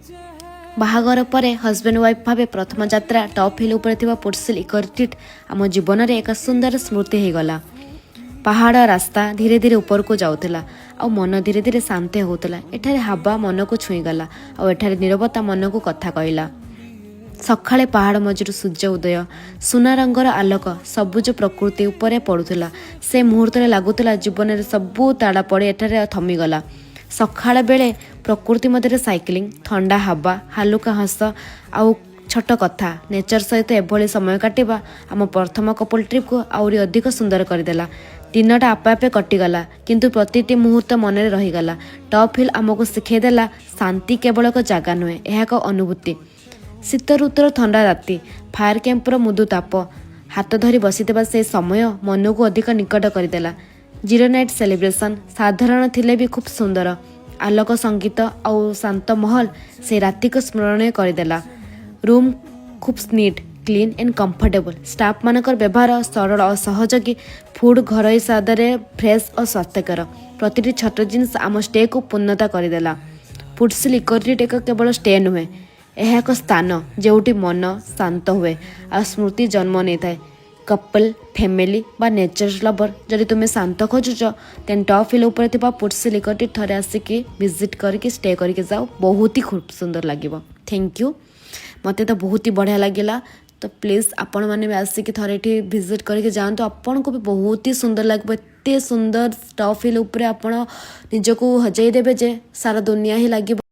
ବାହାଘର ପରେ husband wife ଭାବେ ପ୍ରଥମ ଯାତ୍ରା ଟପ୍ ହିଲ୍ ଉପରେ ଥିବା ପୁଟସିଲ୍ ଇକୋ ରିଟ୍ରିଟ୍ ଆମ ଜୀବନରେ ଏକ ସୁନ୍ଦର ସ୍ମୃତି ହେଇଗଲା। ପାହାଡ଼ ରାସ୍ତା ଧୀରେ ଧୀରେ ଉପରକୁ ଯାଉଥିଲା ଆଉ ମନ ଧୀରେ ଧୀରେ ଶାନ୍ତ ହେଉଥିଲା। ଏଠାରେ ହାୱା ମନକୁ ଛୁଇଁଗଲା ଆଉ ଏଠାରେ ନିରବତା ମନକୁ କଥା କହିଲା। ସକାଳେ ପାହାଡ଼ ମଝିରୁ ସୂର୍ଯ୍ୟ ଉଦୟ, ସୁନା ରଙ୍ଗର ଆଲୋକ ସବୁଜ ପ୍ରକୃତି ଉପରେ ପଡ଼ୁଥିଲା। ସେ ମୁହୂର୍ତ୍ତରେ ଲାଗୁଥିଲା, ଜୀବନରେ ସବୁ ତାଡ଼ା ପଡ଼ି ଏଠାରେ ଥମିଗଲା। ସକାଳ ବେଳେ ପ୍ରକୃତି ମଧ୍ୟରେ ସାଇକ୍ଲିଂ, ଥଣ୍ଡା ହାୱା, ହାଲୁକା ହସ ଆଉ ଛୋଟ କଥା, ନେଚର ସହିତ ଏଭଳି ସମୟ କାଟିବା ଆମ ପ୍ରଥମ କପଲ ଟ୍ରିପ୍କୁ ଆହୁରି ଅଧିକ ସୁନ୍ଦର କରିଦେଲା। ଦିନଟା ଆପେ ଆପେ କଟିଗଲା, କିନ୍ତୁ ପ୍ରତିଟି ମୁହୂର୍ତ୍ତ ମନରେ ରହିଗଲା। ଟପ୍ ହିଲ୍ ଆମକୁ ଶିଖେଇ ଦେଲା, ଶାନ୍ତି କେବଳ ଏକ ଜାଗା ନୁହେଁ, ଏହା ଏକ ଅନୁଭୂତି। ଶୀତ ଋତୁର ଥଣ୍ଡା ରାତି, ଫାୟାର କ୍ୟାମ୍ପର ମୃଦୁ ତାପ, ହାତ ଧରି ବସିଥିବା ସେ ସମୟ ମନକୁ ଅଧିକ ନିକଟ କରିଦେଲା। ଜିରୋ ନାଇଟ୍ ସେଲିବ୍ରେସନ୍ ସାଧାରଣ ଥିଲେ ବି ଖୁବ୍ ସୁନ୍ଦର। ଆଲୋକ, ସଙ୍ଗୀତ ଆଉ ଶାନ୍ତ ମହଲ ସେ ରାତିକୁ ସ୍ମରଣୀୟ କରିଦେଲା। ରୁମ୍ ଖୁବ୍ ନିଟ୍, କ୍ଲିନ୍ ଆଣ୍ଡ କମ୍ଫର୍ଟେବଲ୍। ଷ୍ଟାଫ୍ମାନଙ୍କର ବ୍ୟବହାର ସରଳ ଓ ସହଯୋଗୀ। ଫୁଡ଼୍ ଘରୋଇ ସ୍ୱାଦରେ ଫ୍ରେଶ୍ ଓ ସ୍ୱାସ୍ଥ୍ୟକର। ପ୍ରତିଟି ଛୋଟ ଜିନିଷ ଆମ ଷ୍ଟେକୁ ପୂର୍ଣ୍ଣତା କରିଦେଲା। ପୁଟସିଲ୍ ଇକୋ ରିଟ୍ରିଟ୍ ଏକ କେବଳ ଷ୍ଟେ ନୁହେଁ, ଏହା ଏକ ସ୍ଥାନ ଯେଉଁଠି ମନ ଶାନ୍ତ ହୁଏ ଆଉ ସ୍ମୃତି ଜନ୍ମ ନେଇଥାଏ। କପଲ୍, ଫ୍ୟାମିଲି ବା ନେଚର ଲଭର, ଯଦି ତୁମେ ଶାନ୍ତ ଖୋଜୁଛ, ଦେନ୍ ଟପ୍ ହିଲ୍ ଉପରେ ଥିବା ପୁଟସିଲ୍ ଇକୋ ରିଟ୍ରିଟ୍ ଥରେ ଆସିକି ଭିଜିଟ୍ କରିକି ଷ୍ଟେ କରିକି ଯାଅ। ବହୁତ ହି ଖୁବ୍ ସୁନ୍ଦର ଲାଗିବ। Thank you. ମୋତେ ତ ବହୁତ ହି ବଢ଼ିଆ ଲାଗିଲା। ତ ପ୍ଲିଜ୍, ଆପଣମାନେ ବି ଆସିକି ଥରେ ଏଠି ଭିଜିଟ୍ କରିକି ଯାଆନ୍ତୁ। ଆପଣଙ୍କୁ ବି ବହୁତ ହି ସୁନ୍ଦର ଲାଗିବ। ଏତେ ସୁନ୍ଦର ଟପ୍ ହିଲ୍ ଉପରେ ଆପଣ ନିଜକୁ ହଜେଇ ଦେବେ ଯେ ସାରା ଦୁନିଆ ହିଁ ଲାଗିବ।